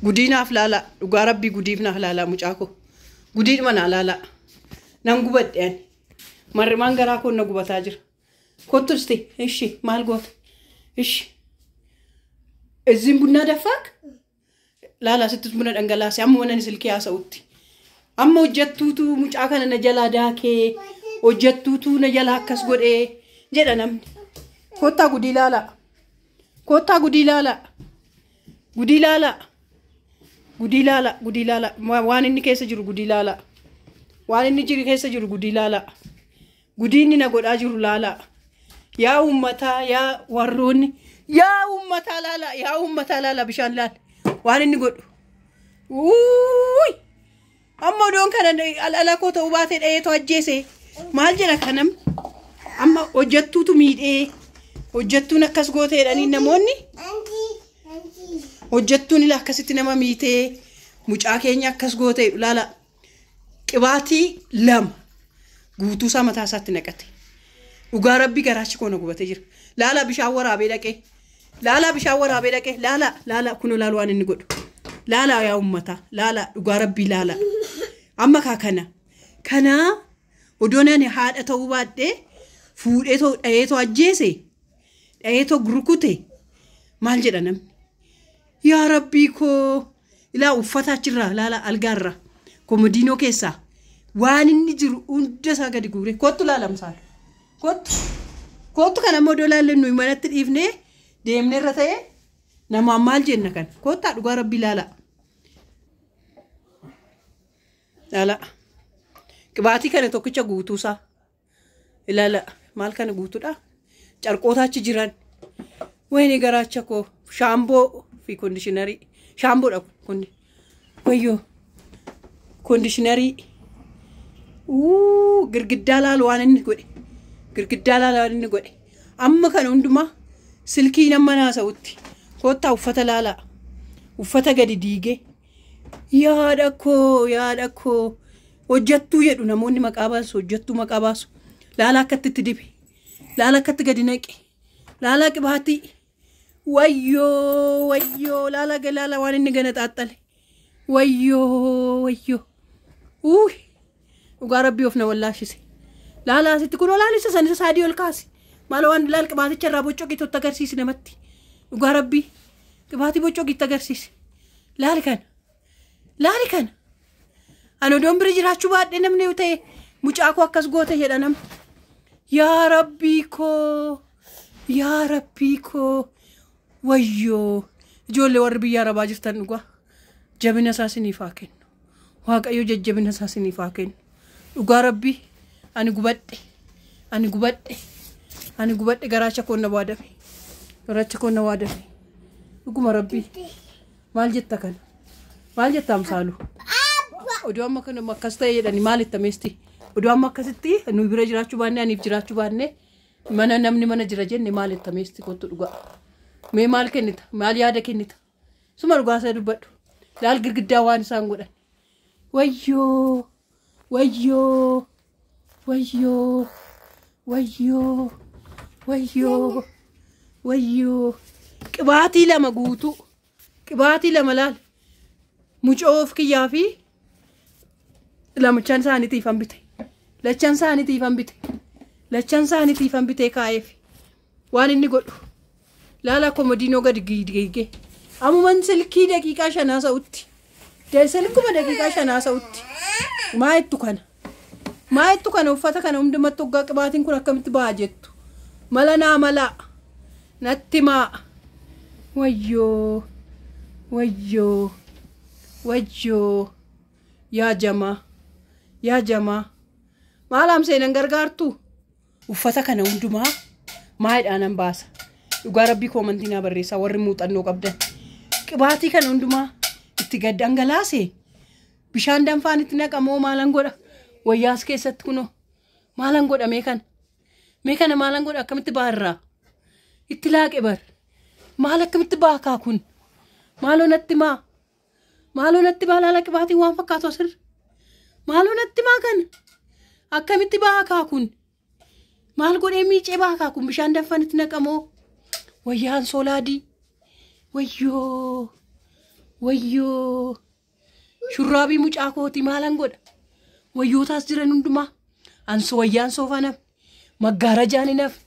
Gudiinaaf laalaa dhugaa rabbii gudiif naaf laalaa mucaa koo. Gudiidhuma naa laalaa. Nan gubadhe ani. Marrimaan garaa koo na gubataa jira. Kottu isti ishi maal goota? Ishi. Izziin bunnaa daffaak? Laalaa sittis buna dhangalaase amma mana silkii haasa'utti. Amma hojjettuutu mucaa kana na jalaa daakee hojjettuutu na jalaa akkas godhee jedha namni. Kottaa gudii laalaa. Kottaa gudii laalaa. Gudii laalaa. Gudii laalaa. Gudii laalaa. Waan inni keessa jiru gudii laalaa. Waan inni jiru keessa jiru gudii laalaa. Gudii inni na godhaa jiru laalaa. Yaa uummataa yaa warroonni yaa uummataa laalaa yaa uummataa laalaa bishaan laala. Waan inni godhu. Uuuy! Amma odoon kana ala koo ta'uu baatee dhaheetu ajjeese. Maal jedha kanam? Amma hojjettuutu miidhee hojjettuun akkas gootee jedhanii namoonni hojjettuun ila akkasitti nama miitee mucaa keenya akkas gootee laala qibaatii lama guutuu isaa mataa isaatti naqate. Dhugaa rabbii garaachi koo na gubatee jira. Laala bishaan waraabee dhaqee. Laala bishaan waraabee dhaqee. Laala laala kunoo laala waan inni godhu. Laala yaa uummataa. Laala dhugaa rabbii laala. Amma kaa kana. Kanaa odoon ani haadha ta'uu baadhee fuudhee too dhahee too ajjeese dhahee too rukute maal jedha namni? Yaa rabbii koo ilaa uffata achirraa laala algaarraa komodiinoo keessaa waan inni jiru hunda isaa gadi guure kottu laalamsaan kottu kottu kana immoo odoo laalle nuyi manatti dhiifnee deemnee irra ta'e namaan maal jenna kan kottaa dhugaa rabbii laala. Laala qibaatii kana tokkicha guutuusaa ilaala maal kana guutuudha carqoota achi jiran wayini garaacha koo shaamboo fi koondishinarii shaamboodha kun wayyoo koondishinarii girgiddaa laalu waan inni godhe girgiddaa laalu waan inni godhe amma kana hundumaa silkii nama naasa'utti kottaa uffata laalaa uffata gadi diigee yaada koo yaada koo hojjettuu jedhu namoonni maqaa baasu hojjettuu maqaa baasu laala akkatti itti dibe laala akkatti gadi naqe laala qibaatii wayyoo wayyoo laala laala waan inni gana xaaxxale wayyoo wayyoo uuy dhugaa rabbii of na wallaashise laala asitti kunoo laalisa san isa saadii ol kaasi maal waan laal qibaaticha irraa bocoqii totti agarsiisi namatti dhugaa rabbii qibaatii bocoqii itti agarsiisi laali kana laali kana ani odoon bira jiraachuu baadhee namni yoo ta'e mucaa koo akkas goote jedha namni. Yaa rabbii koo yaa rabbii koo wayyoo ijoollee warri biyya arabaa jirtan dhugaa jabina isaa isiniif haa kennu waaqayyo jajjabina isaa isiniif haa kennu dhugaa rabbii ani gubadhe ani gubadhe ani gubadhe garaacha koo na waadame garaacha koo na waadame dhuguma rabbii maal jetta kana maal jetta amsaalu oduu amma kana akkas ta'e jedhani maal itti ameesti oduu amma akkasitti nu bira jiraachuu baanne aniif jiraachuu baanne mana namni mana jira jenne maal itti ameesti kottu dhugaa mee maal kennita maal yaada kennita suma dhugaa isa dubbadhu laal girgiddaa waan isaan godhan wayyoo wayyoo wayyoo wayyoo wayyoo wayyoo qibaatii lama guutuu qibaatii lama laal mucoof kiyyaa fi lamachaan isaaniitiif han bite lachaan isaaniitiif han bite lachaan isaaniitiif han bitee kaa'eef waan inni godhu laala komodiinoo gadi giigee ammuman silkii daqiiqaa shanaa sa'utti silkuma daqiiqaa shanaa sa'utti maa jettu kana maa jettu kana uffata kana hundumatti hoggaa qibaatiin kun akkamitti ba'a jettu mala naa malaa natti maa wayyoo wayyoo wayyoo yaa jamaa yaa jamaa maal amseenan gargaartu uffata kana hundumaa maayidhaanan baasa dhugaa rabbii koomantii naa barreessaa warri muuxannoo qabdan qibaatii kana hundumaa itti gad dhangalaase bishaan danfaan itti naqamoo maalan godha wayyaas keessatti kunoo maalan godha mee kana maalan godha akkamitti baarraa itti laaqe bar maal akkamitti baakaa kun maaloo natti maa maaloo natti maa laala qibaatiin waan fakkaatu asirra maaloo natti maa kana akkamitti baakaa kun maal godhee miicee baakaa kun bishaan danfanitti naqamoo wayyaan soolaadii wayyoo Wayyoo shurraabii mucaa kooti maalan godha? Wayyootaas jiran hundumaa anso wayyaan soofaa naf maggaarajaan hin hafe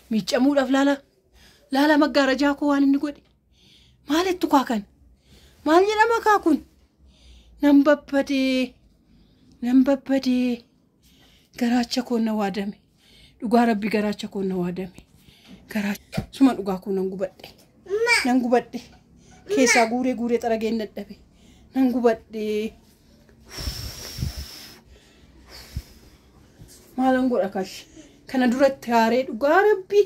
miiccamuudhaaf laala laala maggaarajaa koo waan inni godhe maalittu kaa kan maal jedhama kaa kun nan babbadee nan babbadee garaacha koo na waadame dhugaa rabbi garaacha koo na waadame garaacha suma dhugaa koo nan gubadhe nan gubadhe keessaa guuree guuree xarageen dadhabe nan gubadhe maalan godha kash kana duratti haaree dhugaa rabbi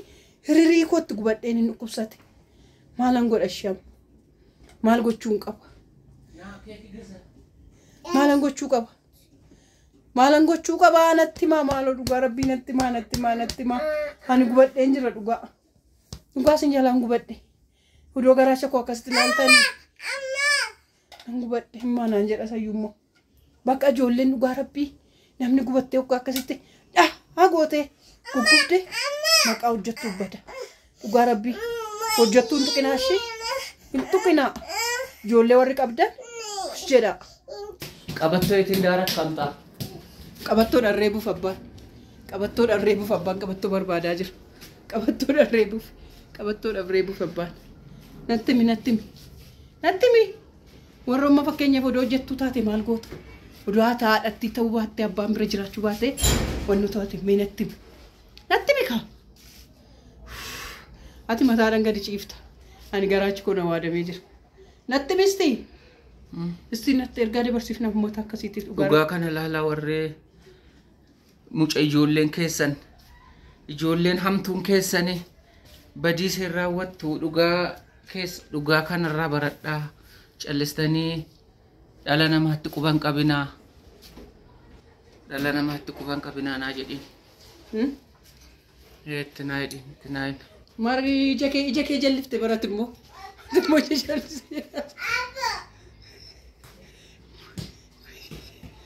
hiriirii kootti gubadheen hin dhukkubsate maalan godha sham maal gochuun qaba maalan gochuu qaba maalan gochuu qaba natti himaa maaloo dhugaa rabbii natti himaa natti himaa natti himaa ani gubadheen jira dhugaa dhugaa sin jalaan gubadhe odoo garaacha koo akkasitti ilaaltanii nan gubadhe himaa naan jedha sayyummoo bakka ijoolleen dhugaa rabbii namni gubattee akka akkasitti dhaa gootee guggubde maqaa hojjettuu bada dhugaa rabbii hojjettuu hin tuqinaa ishee hin tuqinaa ijoollee warri qabdan jedha. Qabattoo ittiin daara kamtaa. Qabattoo dharree buuf abbaan. Qabattoo dharree buuf abbaan qabattoo barbaadaa jira. Qabattoo dharree buuf. Qabattoo dharree buuf abbaan. Natti himi natti himi. Natti himi. Warra amma fakkeenyaaf odoo hojjettuu taate maal goota? Odoo haata haadhatti ta'uu baatte abbaan bira jiraachuu baate wanni taate mee natti himi. Natti himi kaa. Ati mataadhaan gadi ciifta. Ani garaachi koo na waadamee jira. Natti himi Isti natti ergaa dabarsiif namoota akkasiitiif dhugaa. Dhugaa kana laalaa warree muca ijoolleen keessan ijoolleen hamtuun keessani badii isin raawwattu dhugaa keessa dhugaa kanarraa baradhaa callistanii dhala namaatti quban qabinaa dhala namaatti quban qabinaa naa jedhin itti naa jedhin itti naa jedhin. Maarri ija kee jallifte barate immoo. Immoo ija jallifte.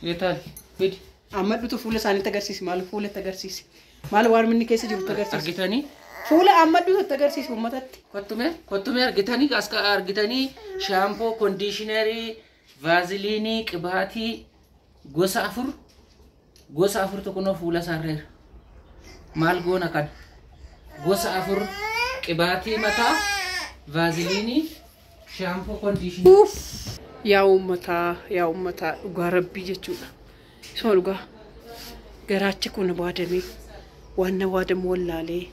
Yeetaal fidi. Amma dhutu fuula isaaniitti agarsiisi maal fuula itti agarsiisi maal waan inni keessa jiru itti agarsiisi. Argitanii? Fuula amma dhutu itti agarsiisi uummatatti. Kottume kottume argitanii as argitanii shaampoo kondiishinarii vaaziliinii qibaatii gosa afur gosa afurtu kunoo fuula isaarreera. Maal goona kana? Gosa afur qibaatii mataa vaaziliinii shaampoo kondiishinarii. Yaa uummataa yaa uummataa dhugaa rabbii jechuudha. Isuma dhugaa garaacha kun na waadamee waan na waadamu wallaalee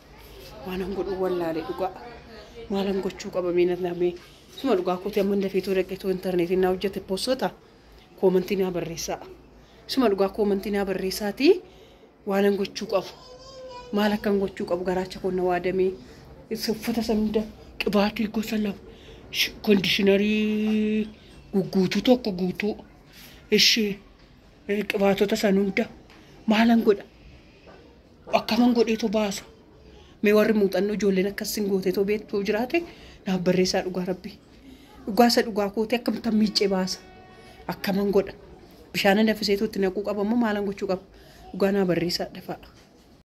waan an godhu wallaalee dhugaa maalan gochuu qaba mee namee isuma dhugaa kooti amma lafeetoo dhaqeetoo intarneetiin naa hojjete poostota koomantii naa barreessaa. Isuma dhugaa koomantii naa barreessaatii waan an gochuu qabu maal akkan gochuu qabu garaacha kun na waadamee uffata san hunda qibaatii gosa lama kondiishinarii guutuu tokko guutuu ishee qibaatota san hunda maalan godha akkaman godheetu baasa mee warri muuxannoo ijoolleen akkasin gooteetoo beektuu jiraate naaf barreessaa dhugaa rabbi dhugaa isa dhugaa kootee akkamittan miiccee baasa akkaman godha bishaan danfiseetu itti naquu qaba immoo maalan gochuu qaba dhugaa naa barreessaa dafaa.